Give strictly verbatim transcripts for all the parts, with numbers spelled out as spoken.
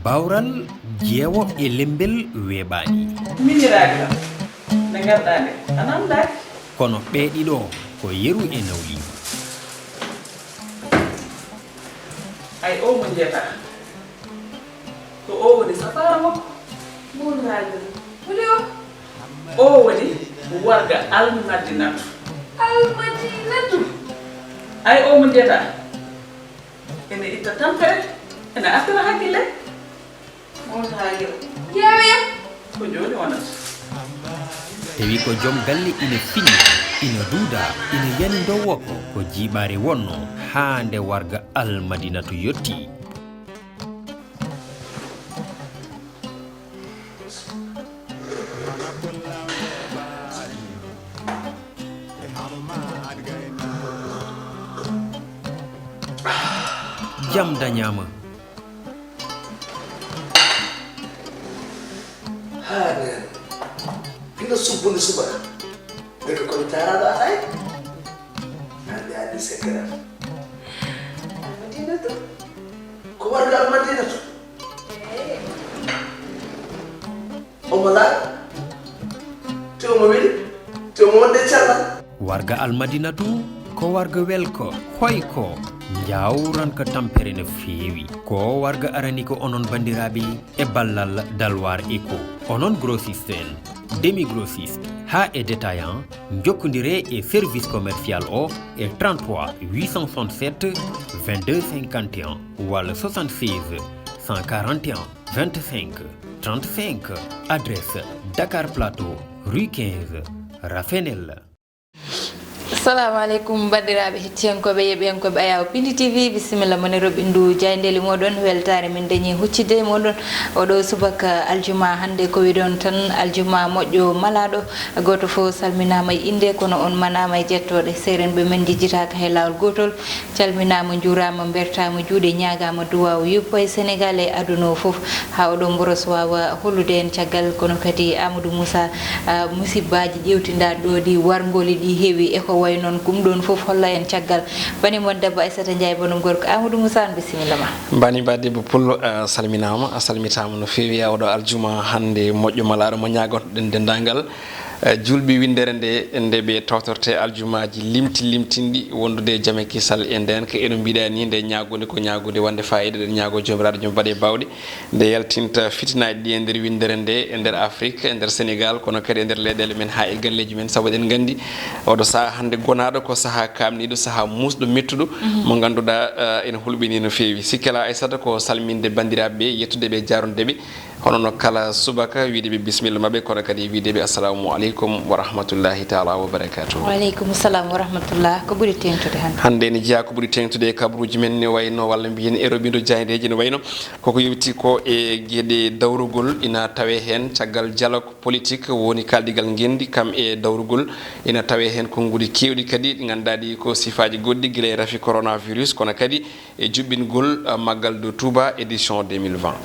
Bawral jeewo e lembel weeɓaani. Miñiraagal nde ngarɗaa nde a nandaaki. Kono ɓee ɗiɗo ko yeru e nawliigu. Ay o mo njeetaa. Ko o woni safaara makko. Mawlaagal. Woni o. O woni warga Almadinatu. Almadinatu. Ay o mo njeetaa. Ene itta tampere, ene artira hakkille. Mawlaagal. Yeewe yam. Ko jooni wonata. Tawi ko joom galle ina fiñña, ina duuda, ina yani ndowoko ko jiiɓaare wonno haa nde warga Almadinatu yotti. Jam dañaama. Haa ndeen hino subbude subaka. Ndeke ko mi taaraaɗo alaa e hannde addi sekkeram. Almadinatu. Ko warga Almadinatu. Omo laaɓi. Te omo weli. Te omo wonde cellal. Warga Almadinatu ko warga welko, hoyko, njawranka tampere no feewi. Ko warga arani ko onon banndiraaɓe e ballal Dalwar Eco. Onon grossiste en, demi grossiste, haa e détaillant, njokkondire e service commercial o e trente-trois huit cent soixante-sept vingt-deux cinquante et un walla soixante-seize cent quarante et un vingt-cinq trente-cinq. Adresse Dakar Plateau, rue quinze, Rafenel. Assalamu aleykum, banndiraaɓe hettiyankooɓe, yeeɓiyankooɓe Ayaawo Pindi T V, bisimilla mon e roɓindu jaayndeeli mooɗon. Weltaare min dañi huccidde e mooɗon oɗo subaka aljuma hannde. Ko wiɗon tan, aljuma moƴƴo malaaɗo. Gooto fof salminaama e innde, kono on manaama e jettooɗe. Seerenɓe men njejjitaaka he laawol gootol. Calminaama, njuuraama, mbertaama juuɗe, ñaagaama duwaaw yuppa e Senegaal e aduna o fof, haa oɗo mboros waawa hollude en caggal. Kono kadi Amadou Moussa, ah, musibbaaji ƴeewtindaaɗi ɗo ɗi, warngoli ɗi heewi e ko wayi noon, ɗum ɗoon fof holla en caggal. Bani mon debbo Aissata Ndiaye, bonom gorko Amadou Moussa, on bisimilla ma. Bani ba debbo Pullo, ah, salminaama, a salmitaama no feewi, yaa oɗo aljuma hannde moƴƴo malaaɗo mo ñaagotoɗen denndaangal. Eh, julɓe winndere nde, nde ɓe tawtorte aljumaaji limti limtinɗi wondude e jam e kisal e ndeenka. Eno mbiɗa ni, nde ñaagunde ko ñaagunde wonde faayiida, eɗen ñaago Joomiraaɗo Jom baɗe baawɗe, nde yaltinta fitinaaji ɗi e nder winndere nde, e nder Afrik, e nder Senegaal, kono kadi e nder leyɗeele men haa e galleeji men, sabu eɗen nganndi oɗo sahaa hannde gonaaɗo ko sahaa kaamniiɗo, sahaa muusɗo, mettuɗo, mo ngannduɗaa, eh, ene hulɓinii no feewi. Sikke alaa, Aissata, ko salminde banndiraaɓe ɓe, yettude ɓe, jaarude ɓe, hono no kala subaka, wiide ɓe bisimilla maɓɓe, kono kadi wiide ɓe assalamu aleykum wa rahmatullahi taala wa barakatuhu. Wa aleykum salam wa rahmatullah. Ko ɓuri teeŋtude hannde? Hannde ene jeyaa ko ɓuri teeŋtude e kabaruuji men, ne wayno, walla mbiyen e roɓindo jaayndeeji, ne wayno koko yowti ko e geɗe dawrugol, ina tawee heen caggal dialogue politique woni kaaldigal ngenndi, kam e dawrugol, ina tawee heen konnguɗi keewɗi kadi ɗi ngannduɗaa ɗi ko sifaaji goɗɗi, gila e rafi coronavirus, kono kadi e juɓɓingol, eh, Maggal de Touba édition deux mille vingt.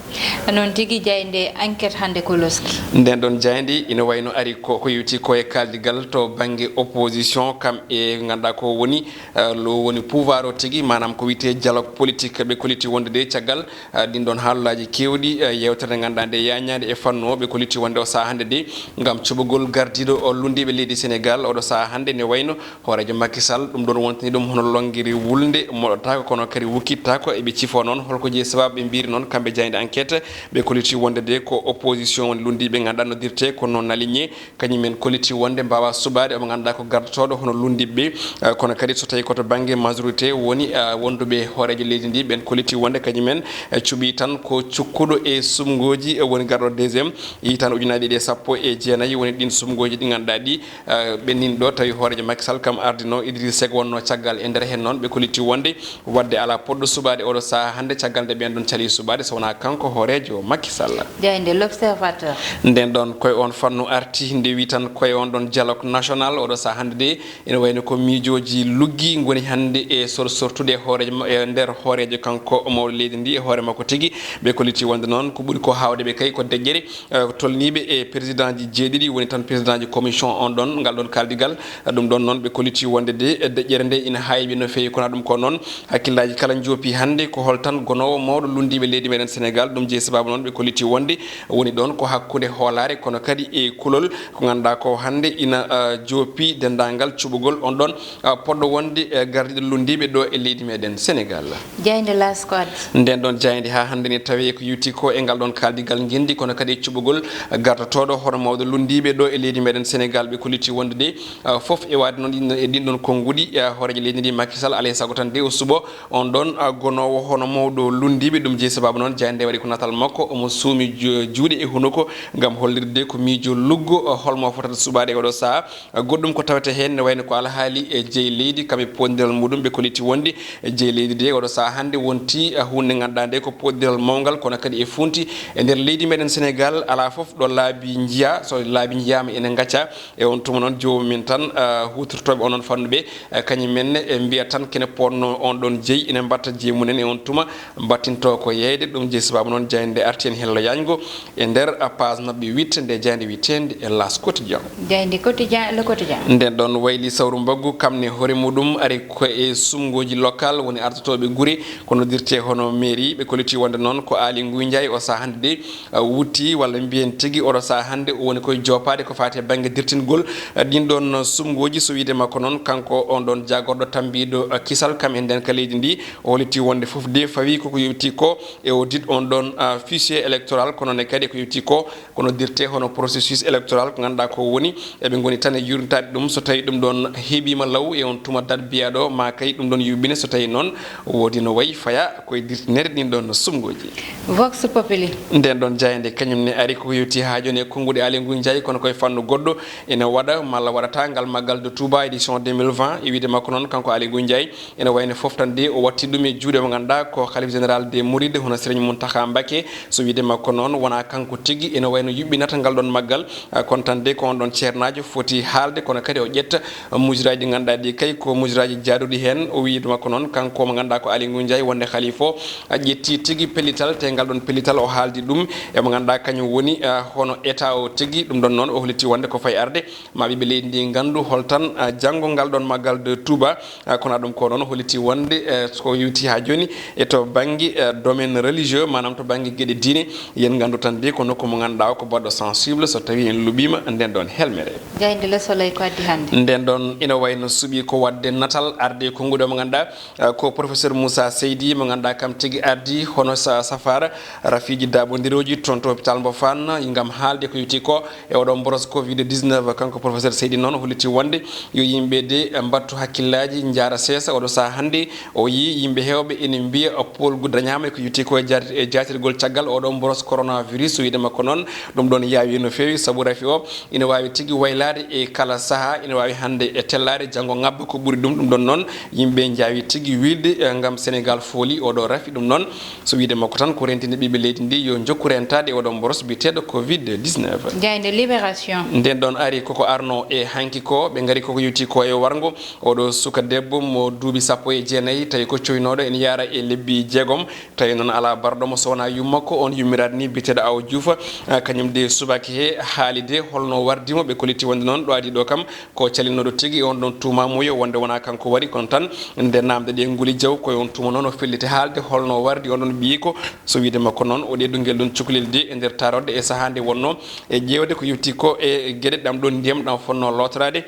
Noon tigi, jaaynde Enquête hannde ko loski. Ndeen ɗoon jaaynde ina wayno ari ko, ko yowti ko e kaaldigal to bannge opposition, kam e ngannduɗaa ko woni, eh, lo woni pouvoir o tigi, maanaam ko wiyetee dialogue politique. Ɓe kolliti wonde de caggal, eh, ɗiin ɗoon haalullaaji keewɗi, eh, yeewtere nde ngannduɗaa nde yaañaande e fannu o, ɓe kolliti wonde o sahaa hannde de ngam cuɓagol gardiiɗo o lunndiiɓe leydi Senegaal, oɗo sahaa hannde ne wayno hooreejo Macky Sall, ɗum ɗoon wontini ɗum hono lonngere wulnde, moɗotaako, kono kadi wukkittaako. Eɓe cifoo noon, holko jeyi sabaabu? Ɓe mbiiri noon, kamɓe jaaynde Enquête, ɓe kolliti wonde de ko opposition woni lunndiiɓe ɓe ngannduɗaa noddirtee ko non aligné, kañum en kolliti wonde mbaawaa suɓaade omo ngannduɗaa ko gardotooɗo hono lunndiiɓe ɓe, eh, kono kadi so tawii ko to bannge majorité woni, eh, wonduɓe hooreejo leydi ndi, ɓeen kolliti wonde kañum en, eh, cuɓii tan ko cukkuɗo e suɓngooji, eh, woni garɗo deuxième, yiitaande ujunaaji ɗiɗi e sappo e jeenayi, woni ɗiin suɓngooji ɗi ngannduɗaa ɗi, eh, ɓenniino ɗo, tawi hooreejo Macky Sall kam ardinoo, Idriss Seck wonnoo caggal. E nder heen noon, ɓe kolliti wonde waɗde alaa potɗo suɓaade oɗo sahaa hannde, caggal nde ɓeen ɗoon calii suɓaade, so wonaa kanko hooreejo Macky Sall. Jaaynde L'Observateur. Ndeen ɗoon, ko e oon fannu arti, nde wi tan ko e oon ɗoon dialogue national, oɗo sahaa hannde de, ene wayno ko miijooji luggi ngoni hannde e sor-, sortude e hooreejo ma-, e nder hooreejo kanko mawɗo leydi ndi e hoore makko tigi. Ɓe kolliti wonde noon, ko ɓuri ko haawde ɓe kay ko deƴƴere, eh, tolniiɓe e président ji jeeɗiɗi, woni tan président ji commission on ɗon, ngal ɗon kaaldigal. Ɗum ɗon noon, ɓe kolliti wonde de, eh, deƴƴere nde ina haayiɓe no feewi. Kono ɗum ko noon, hakkillaaji kala Joopi hannde ko hol tan gonoowo mawɗo lunndiiɓe leydi meɗen Sénégal, ɗum jeyi sabaabu noon ɓe kolliti wonde woni ɗoon ko hakkunde hoolaare kono kadi e kulol ko ngannduɗaa ko hannde ina ah, joopi denndaangal cuɓugol on ɗoon ah, poɗɗo wonde eh, gardiiɗo lunndiiɓe ɗo e leydi meɗen Sénégal. Jaaynde Laas ko addi. Ndeen ɗoon jaaynde haa hannde ne tawee ko yowti ko e ngal ɗoon kaaldigal ngenndi kono kadi e cuɓugol gardotooɗo hono mawɗo lunndiiɓe ɗo e leydi meɗen Sénégal ɓe kolliti wonde de ah, fof e waade noon ɗin- e ɗin ɗoon konnguɗi ah, hooreejo leydi ndi Macky Sall alaa e sago tan de o suɓo on ɗoon ah, gonoowo hono mawɗo lunndiiɓe ɗum jeyi sabaabu noon jaaynde waɗi ko natal makko omo suumi ju- juuɗe e hunuko ngam hollirde ko miijo luggo ah, holmo fotata suɓaade e oɗo sahaa. Ah, goɗɗum ko tawete heen ne wayno ko alhaali e jeyi leydi kam e poondiral muɗum ɓe kolliti wonde e jeyi leydi de oɗo sahaa hannde wonti ah, huunde ngannduɗaa nde ko poondiral mawngal kono kadi e funti e nder leydi meɗen Sénégal alaa fof ɗo laabi njiya so laabi njiyaama ene ngacca e on tuma noon joomum en tan ah, huutortooɓe onon fannu ɓe ah, kañum en e mbiya tan kene poonno on ɗoon jeyi ene mbatta jeyi mumen e on tuma mbattinto ko yeeyde ɗum jeyi sabaabu noon jaaynde arti en hello yaajngo e nder ah, page maɓɓe witte nde jaaynde wiyteende e Laas Quotidien. Jaaynde Quotidien, Le Quotidien. Nden ɗoon wayli sawru mbaggu kam ne hoore muɗum ari ko e sumngooji local woni ardotooɓe gure ko noddirte hono mairie ɓe kolliti wonde noon ko Aly Ngouille Ndiaye o sahaa hannde de wutti walla mbiyen tigi oɗo sahaa hannde o woni koye joopaade ko faati e bannge dirtingol ɗin ɗoon sumngooji so wiyde makko noon kanko on ɗoon jaagorɗo tammbiiɗo kisal kam e ndeenka leydi ndi o hollitii wonde fof de fawii koko yowti ko e o dit on ɗoon fichier électoral kono ne kadi ko yowti ko ko noddirte hono processus électoral ko ngannduɗaa ko woni eɓe ngoni tan e yurnitaade ɗum so tawii ɗum ɗoon heɓiima law e on tuma dat biyaɗo ma kay ɗum ɗoon yuɓɓine so tawii noon woodi no wayi faya koye dirtinere ɗin ɗoon sumngooji. Vox Populi. Nden ɗoon jaaynde kañum ne ari ko yewti haa jooni e konnguɗi Aly Ngouille Ndiaye kono koye fannu goɗɗo ene waɗa malla waɗata ngal maggal de Touba édition deux mille vingt e wiyde makko noon kanko Aly Ngouille Ndiaye ene wayno fof tan de o watti ɗum e juuɗe mo ngannduɗaa ko Khalife Général des Mourides hono Serigne Mountakha Mbacké so wiyde makko noon wona kanko tigi ene wayno yuɓɓinata ngal ɗoon maggal ah, kono tan de ko on ɗoon ceernaajo foti haalde kono kadi o ƴetta mujraaji ɗi ngannduɗaa ɗi kay ko mujraaji jaaduɗi heen o wiyde makko noon kanko mo ngannduɗaa ko Aly Ngouille Ndiaye wonde Khalife o a ƴetti tigi pellital te ngal ɗoon pellital o haaldi ɗum emo ngannduɗaa kañum woni ah, hono état o tigi ɗum ɗoon noon o holliti wonde ko fayi arde ma ɓiɓɓe leydi ndi nganndu hol tan ah, janngo ngal ɗoon maggal de Touba ah, kono ɗum ko noon holliti wonde eh, ko yewti haa jooni e to bannge eh, domaine religieux maanaam to bannge geɗe diine yen nganndu tan de ko nokku mo ngannduɗaa o ko baɗɗo sensible so tawii en luɓiima nden ɗoon helmere. Jaaynde Le Soleil ko addi hannde. Nden ɗoon ina wayno suɓi ko waɗde natal arde e konnguɗi o mo ngannduɗaa ah, ko professeur Moussa Seydi mo ngannduɗaa kam tigi ardi hono sa safara rafiiji daaɓondirooji toon to hôpital mbo Fann ngam haalde ko yewti ko e oɗo mboros covid dix-neuf kanko professeur Seydi noon holliti wonde yo yimɓe de mbattu hakkillaaji njaara seesa oɗo sahaa hannde o yii yimɓe heewɓe ene mbiya poolgu dañaama e ko yewti ko e jaatir- e jaatirgol caggal oɗo mboros coronavirus wiyde makko noon ɗum ɗoon yaawi no feewi sabu rafi o ina waawi tigi waylaade e kala sahaa ina waawi hannde e tellaade janngo ŋabba ko ɓuri ɗum ɗum ɗoon noon yimɓe njaawi tigi wiilde eh, ngam Sénégal fooli oɗo rafi ɗum noon so wiyde makko tan ko rentinde ɓiɓɓe leydi ndi yo njokku rentaade e oɗo mboros biyeteeɗo covid dix-neuf. Jaaynde Libération. Nden ɗoon ari koko arno e hanki ko ɓe ngari koko yewti ko e warngo oɗo suka debbo mo duuɓi sappo e jeenayi tawi ko coynooɗo ene yaara e lebbi jeegom tawi noon alaa barɗo mo so wonaa yummakko on yummiraade ni biyeteeɗo Awa Diouf ah, kañum de subaka he haalide holno wardimo ɓe kolliti wonde noon ɗo adi ɗo kam ko calinnoɗo tigi e on ɗon tuumamuyo wonde wona kanko waɗi kono tan nde namde ɗe nguli jaw koye on tuma noon o felliti haalde holno wardi on ɗon ɓiyiko so wiyde makko noon o ɗeɗungel ɗum cukalel de e nder tarodde e saaha nde wonno e ƴeewde ko yewti ko e geɗe ɗam ɗon ndiyam ɗam fonno lootoraade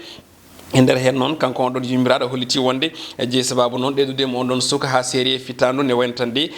e nder heen noon kanko on ɗon yummiraaɗo holliti wonde e jeyi sababu noon ɗeɗude mo on ɗon suka haa seeri e fittaandu nde wayno tan de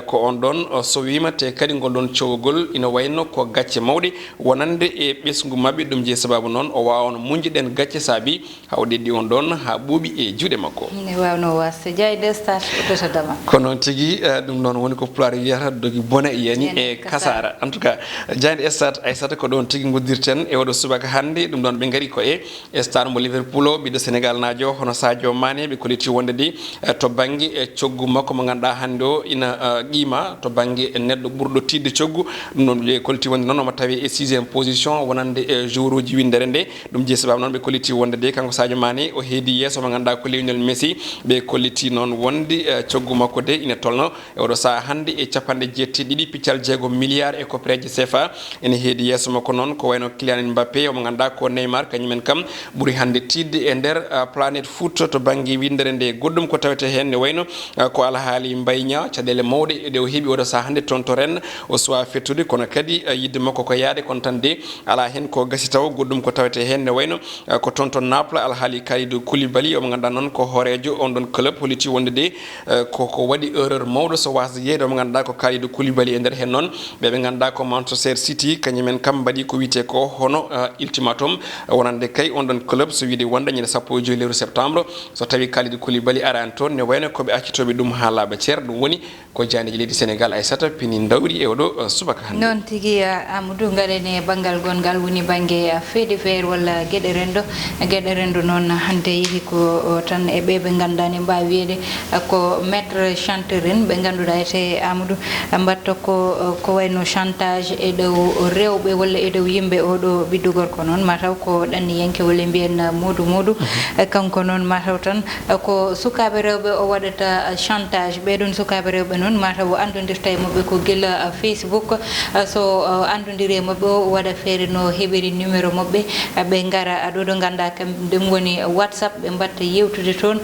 ko on ɗon sowima te kadi ngol ɗon cowogol ina wayno ko gacce mawɗe wonande e ɓesngu maɓɓe ɗum jeyi sababu noon o waawa on muñde ɗen gacce saabi haa o ɗeɗɗi on ɗon haa ɓuuɓi e juuɗe makko. Ne waawno waasde jayde stage uddata dama. Ko noon tigi eh, ɗum noon woni ko pulaar wiyata dogi bone yani e kasara en tout cas jayde stade aysata ko ɗon tigi nguddirten e oɗo subaka hannde ɗum ɗon ɓe ngari ko e e star mo liverpool o ɓiɗɗo sénégal naajo hono sadio mane ɓe kolliti wonde de eh, to bannge e coggu makko mo ngannduɗaa hannde o ina eh, qiima to bannge e neɗɗo ɓurɗo tiiɗde coggu ɗum ɗon ɓe kolliti wonde noon omo tawi e sixième position wonande e joueuruji winndere nde ɗum jeyi sababu noon ɓe kolliti wonde de kanko sadio mane o heedi yeeso mo ngannduɗaa ko lionel messi ɓe kolliti noon wonde eh, coggu makko de ina tolno e oɗo saha hannde e capanɗe jeetti ɗiɗi piccal jeego milliard e koppereeje cfa ene heedi yeeso makko noon ko wayno kilian mbappe omo ngannduɗaa ko neymar kañumen kam ɓuri hannde tiiɗde e nder, ah, Planet Foot to bannge winndere nde. Goɗɗum ko tawete heen ne wayno, ah, ko alhaali mbayña, caɗeele mawɗe ɗe o heɓi oɗo sahaa hannde toon to Rennes, o suwaa fettude, kono kadi, ah, yiɗde makko ko yahde, kono tan de alaa heen ko gasi taw. Goɗɗum ko tawete heen ne wayno, ah, ko toon to Naples, alhaali Kalidou Koulibaly, omo ngannduɗaa noon ko hooreejo on ɗon club, holliti wonde de, eh, ko, ko waɗi erreur mawɗo so wasde yeeyde omo ngannduɗaa ko Kalidou Koulibaly e nder heen noon. Ɓe ɓe ngannduɗaa ko Manchester City, kañum en kam mbaɗi ko wiyetee ko hono, eh, ultimatum, wonande kay on ɗon club so wiide wonde ñande sappo e joy lewru septembre, so tawi Kalidou Koulibaly araani toon, ne wayno ko ɓe accitooɓe ɗum haa laaɓa cer. Ɗum woni ko jaandeeji leydi Sénégal, Aissata, pini ndawri e oɗo, eh, subaka hannde. Noon tigi, eh, Amadou, ngaɗen e banngal gonngal, woni bannge, eh, fait divers walla geɗe renndo. Geɗe renndo noon hannde yehi ko, o, tan e ɓe ɓe ngannduɗaa ne mbaawi wiyeede, eh, ko maître chanteur en ɓe ngannduɗaa ete Amadou, eh, mbaɗta ko, eh, ko wayno chantage e dow rewɓe walla e dow yimɓe. Oɗo ɓiɗɗo gorko noon mataw ko ɗanniyanke walla mbiyen, eh, moodu moodu. Eh, kanko noon mataw tan, eh, ko sukaaɓe rewɓe o waɗata, eh, chantage. Ɓee ɗoon sukaaɓe rewɓe noon mataw o anndondirta e maɓɓe ko gila, eh, Facebook. Eh, so, eh, anndondiri e maɓɓe o waɗa feere no heɓiri numéro maɓɓe, eh, ɓe ngara, eh, ɗo ɗo ngannduɗaa kam ɗum woni WhatsApp, ɓe mbaɗta yewtude toon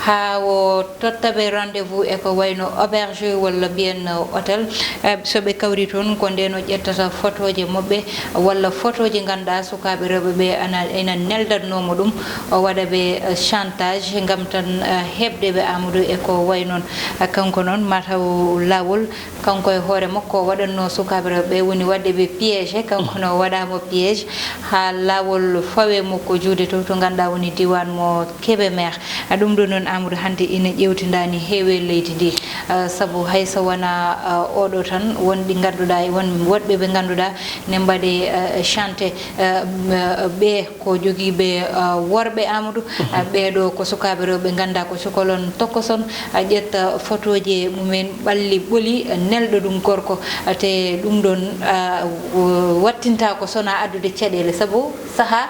haa o totta ɓe rendez-vous e ko wayno auberge walla mbiyen, eh, hôtel. Eh, so ɓe kawri toon ko ndeen o ƴettata fotooje maɓɓe walla fotooje ngannduɗaa sukaaɓe rewɓe ɓe ana, ena neldatnoo mo ɗum, o waɗa ɓe, eh, chantage ngam tan, eh, heɓde ɓe Amadou e ko way noon. Eh, kanko noon mataw laawol kanko e hoore makko o waɗatnoo sukaaɓe rewɓe ɓe woni waɗde ɓe piège, kanko ne o waɗaama piège haa laawol fawe mo ko juuɗe to, to ngannduɗaa woni diiwaan mo Kébémer. A ɗum ɗo noon Amadou hannde ina ƴeewtindaani heewe leydi ndi. Ah, sabu hay so wonaa, ah, oɗo tan, won ɗi ngannduɗaa, won woɗɓe ɓe ngannduɗaa ne mbaɗe, ah, chanté, ah, m-, ah, ɓe ko jogiiɓe, ah, worɓe Amadou, ah, ɓeeɗo ko sukaaɓe rewɓe ngannduɗaa ko cukalon tokoson, ah, ƴetta fotooji mumen ɓalli ɓoli, ah, nelɗo ɗum gorko, ah, te ɗum ɗon, ah, w-, wattinta ko sona addude caɗeele, sabu sahaa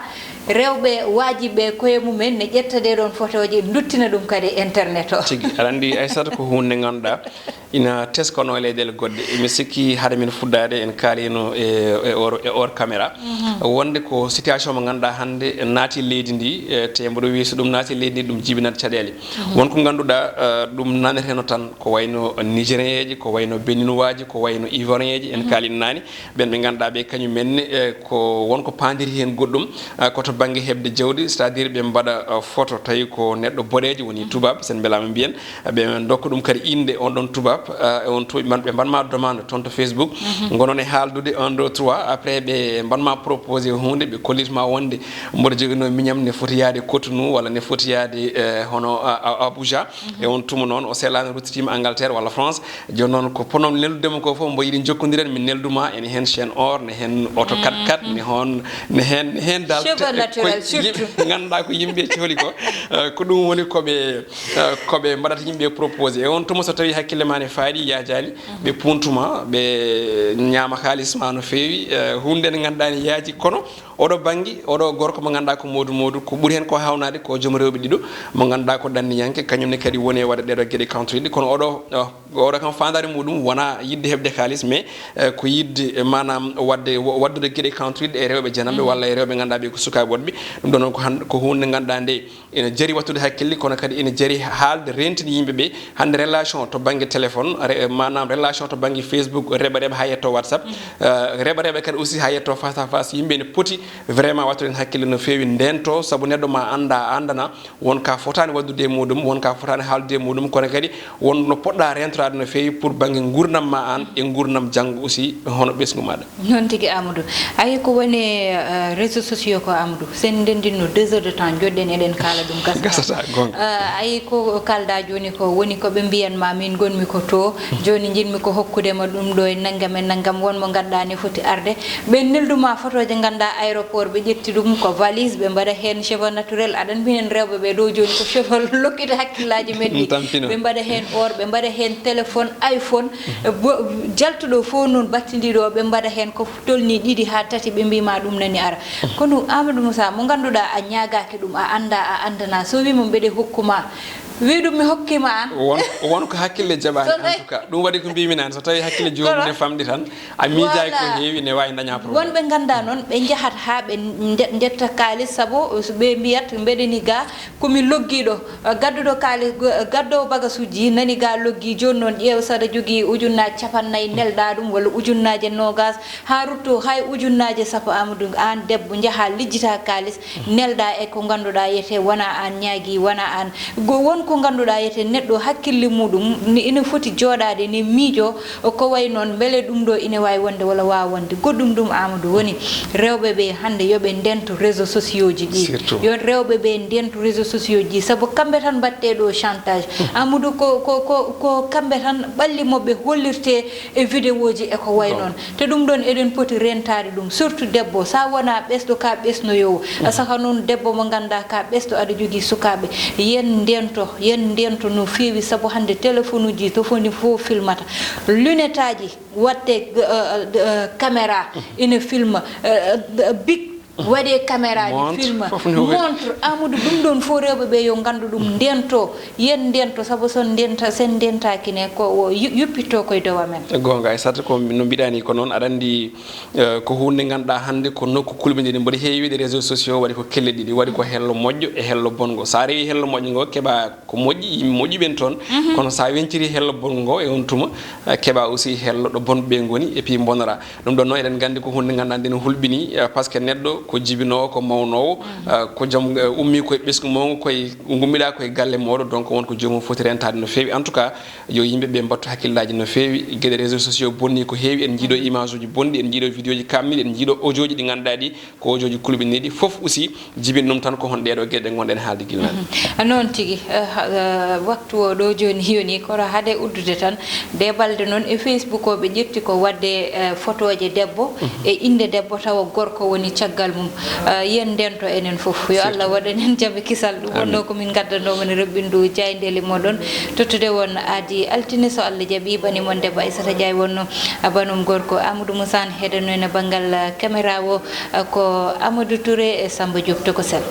rewɓe waajiɓe koye mumen ne ƴetta ɗee ɗoon fotooji, nduttina ɗum kadi e internet o. Tigi, aɗa anndi Aissata ko huunde nde ngannduɗaa ina teskanoo e leyɗeele goɗɗe. Emi sikki hade min fuɗɗaade en kaalino e, e or, e or caméra. Mhm. Wonde ko situation mo ngannduɗaa hannde naati leydi ndi, e te mboɗo wiyi so ɗum naati leydi ndi ɗum jibinat caɗeele. Mhm. Won ko ngannduɗaa, eh, ɗum naneteno tan ko wayno Nigérienji, ko wayno Béninoiji, ko wayno Ivoirienji, en kaalino naane. Ɓen ɓe ngannduɗaa ɓe kañum en ne, eh, ko won ko paandiri heen goɗɗum, ah, ko to bannge heɓde jawdi, c'est-à-dire ɓe mbaɗa, ah, photo tawi ko neɗɗo boɗeejo woni tubaab, sen mbelaama mbiyen, ah, ɓe ndokka ɗum kadi innde on ɗon tubaab, ah, e on tuuɓi man ɓe mbaɗma demande toon to Facebook, ngonon e haaldude un, deux, trois, après ɓe mbaɗma proposé huunde, ɓe kollitma wonde mboɗo joginoo miñam ne foti yaade Cotonou walla ne foti yaade, eh, hono, ah, ah, Abuja, e on tuma noon o sellaani ruttitiima Angleterre walla France, Jooni noon, ko ponom neldude mo ko fof, mbo yiɗi njokkondiren, min nelduma, ene heen chaîne or, ne heen auto quatre-quatre, ne heen, ne heen, ne heen dal. Cheveux te-, ko naturel, yim-, surtout. Ngannduɗaa ko yimɓe cohli ko, eh, ko ɗum woni ko ɓe, eh, ko ɓe mbaɗata yimɓe proposé. E on tuma so tawi hakkille ma ne faaɗi, yaajaani, ɓe puuntuma, ɓe ñaama kaalis ma no feewi, eh, huunde nde ngannduɗaa ne yaaji, kono oɗo bannge, oɗo gorko mo ngannduɗaa ko moodu moodu, ko ɓuri heen ko hawnaade ko joom rewɓe ɗiɗo, mo ngannduɗaa ko ɗanniyanke, kañum ne kadi woni e waɗa ɗeɗo geɗe countriɗe, kono oɗo, oh, oɗo kam faandaare muɗum wonaa yiɗde heɓde kaalis, mais, eh, ko yiɗde, eh, maanaam waɗde, wa-, waɗdude geɗe countriɗe e rewɓe jananɓe walla e rewɓe ngannduɗaa ɓe ko sukaaɓe woɗɓe. Ɗum ɗon noon ko han-, ko huunde nde ngannduɗaa nde ene jari waɗtude hakkille, kono kadi ene jari haalde, rentini yimɓe ɓe. Hannde relation to bannge téléphone, re-, maanaam relation to bannge Facebook, reɓa reɓa haa yetto WhatsApp, eh, reɓa reɓa kadi aussi haa yetto face à face, yimɓe ene poti vraiment waɗtude heen hakkille no feewi, ndento, sabu neɗɗo ma annda, a anndana, won ka fotaani waɗdude e muɗum, won ka fotaani haaldude e muɗum, kono kadi won no poɗɗa rentoraade no feewi pour bannge nguurndam ma aan e nguurndam janngo aussi, hono ɓesngu maaɗa. Noon tigi, Amadou. Ayi ko woni, eh, réseaux sociaux ko, Amadou? Sen ndenndinno deux heures de temps, njoɗɗen eɗen kaala ɗum, gasata. Gasata, goonga. Eh, ayi ko kaalɗa jooni ko, woni ko ɓe mbiyan ma, min ngonmi ko to, jooni njiɗmi ko hokkude ma ɗum ɗo e nanngam e nanngam, won mo ngannduɗaa ne foti arde. Ɓe neldu ma fotooje, ngannduɗaa aéroport, ɓe ƴetti ɗum ko valise, ɓe mbaɗa heen cheveux naturel. Aɗa anndi minen rewɓe ɓe ɗo jooni ko cheveux lokkita hakkillaaji men ɗi. Tampino. Ɓe mbaɗa heen or, ɓe mbaɗa heen téléphone, iPhone, bo-, jaltuɗo fof noon battindiiɗo o, ɓe mbaɗa heen ko tolni ɗiɗi haa tati, ɓe mbiima ɗum nani ara. Kono Amadou Moussa, mo ngannduɗaa a ñaagaaki ɗum, a anndaa, a anndanaa, so wii mo mbeɗe hokkuma Wi ɗum mi hokkima an. Won won ko hakkille jaɓaani. En tout cas, ɗum waɗi ko mbimi naan, so tawi hakkille joomum ne famɗi tan, a miijaaki ko heewi, ne waawi daña problème. Wonɓe ngannda noon, ɓe njahat haa ɓe nde- ndetta kaalis, sabu so ɓe mbiyat mbeɗeni ga komi loggiiɗo. Gadduɗo kaalis, gaddowo bagasuji nani ga loggi, jooni noon ƴeew, saɗa jogii ujunnaaji capannayyi, nelɗa ɗum, walla ujunnaaje noogas, haa rutto hay ujunnaaje sappo. Amadou, aan debbo njaha lijjita kaalis, nelɗa e ko ngannduɗaa yete wona aan ñaagi, wona aan. Go won ko ngannduɗaa yete neɗɗo hakkille muɗum ni ina foti jooɗaade ni miijo ko way noon, mbele ɗum ɗo ina waawi wonde walla waawa wonde. Goɗɗum ɗum, Amadou, woni rewɓe ɓe hannde yo ɓe ndento réseaux sociaux ji ɗi. Yo rewɓe ɓe ndento réseaux sociaux ji, sabu kamɓe tan mbaɗte ɗo chantage. Amadou, ko ko ko ko kamɓe tan ɓalli moɓɓe hollirte e vidéo ji e ko way noon. Te ɗum ɗon eɗen poti rentaade ɗum, surtout debbo, sa wona ɓesɗo ka ɓesnoyowo, a saka noon debbo mo ngannduɗaa ka ɓesɗo, aɗa jogii sukaaɓe. Yen ndento, yen ndento no feewi, sabu hannde téléphone uji to foni fof filmata. Lunette aji watte, eh, eh, caméra ina filma, eh, eh, bic waɗe caméra ji filma, montre. Amadou, ɗum ɗon fof rewɓe ɓe yo nganndu ɗum, ndento, yen ndento, sabu son ndenta, sen ndentaki ne ko o yu- yuppitto koye dow amen. Goonga, Aissata, ko no mbiɗani ko noon, aɗa anndi, eh, ko huunde ngannduɗaa hannde ko nokku kulɓindiɗi mboɗo heewi ɗe réseaux sociaux, waɗi ko kelle ɗiɗi, waɗi ko hello moƴƴo e hello bonngo. So a rewi hello moƴƴo ngo, keɓa ko moƴƴi, yimɓe moƴƴi ɓen toon. Kono so a wenciri hello bonngo ngo e on tuma, eh, keɓa aussi hello ɗo bonɓe ɓe ngoni, et puis bonora. Ɗum ɗon noon eɗen nganndi ko huunde ngannduɗaa nde no hulɓini, eh, par ce que neɗɗo ko jibinoowo, ko mawnoowo, eh, ko joom, eh, ummii koye ɓesngu mawngu, koye ngummiɗaa koye galle mooɗo, donc won ko joomum foti rentaade no feewi. En tout cas, yo yimɓe ɓe mbattu hakkillaaji no feewi, geɗe réseaux sociaux bonnii ko heewi, en njiiɗo image uji bonɗi, en njiiɗo vidéo ji kammiɗi, en njiiɗo audio ji ɗi ngannduɗaa ɗi ko audio ji kulɓiniiɗi, fof aussi jibini ɗum tan ko hon ɗeeɗo geɗe ɗe ngonɗen haalde gila naane. Noon tigi, eh, ha- eh, waktu o ɗo jooni yoni, kono hade uddude tan, nde balɗe noon e Facebook o ɓe ƴetti ko waɗde, eh, fotooje debbo e innde debbo tawa gorko woni caggal mum. Eh, yen ndento enen fof, yo Allah waɗan en jam e kisal. Ɗum wonno ko min ngaddanoo woni reɓɓindu jaayndeeli moɗon, tottude won aadi altine so Allah jaɓi, ɓani mon debbo Aissata Ndiaye wonno, a banum gorko Amadou Moussa, heɗeno ene banngal, eh, caméra o, eh, ko Amadou Touré e Samba Diop Tokosel.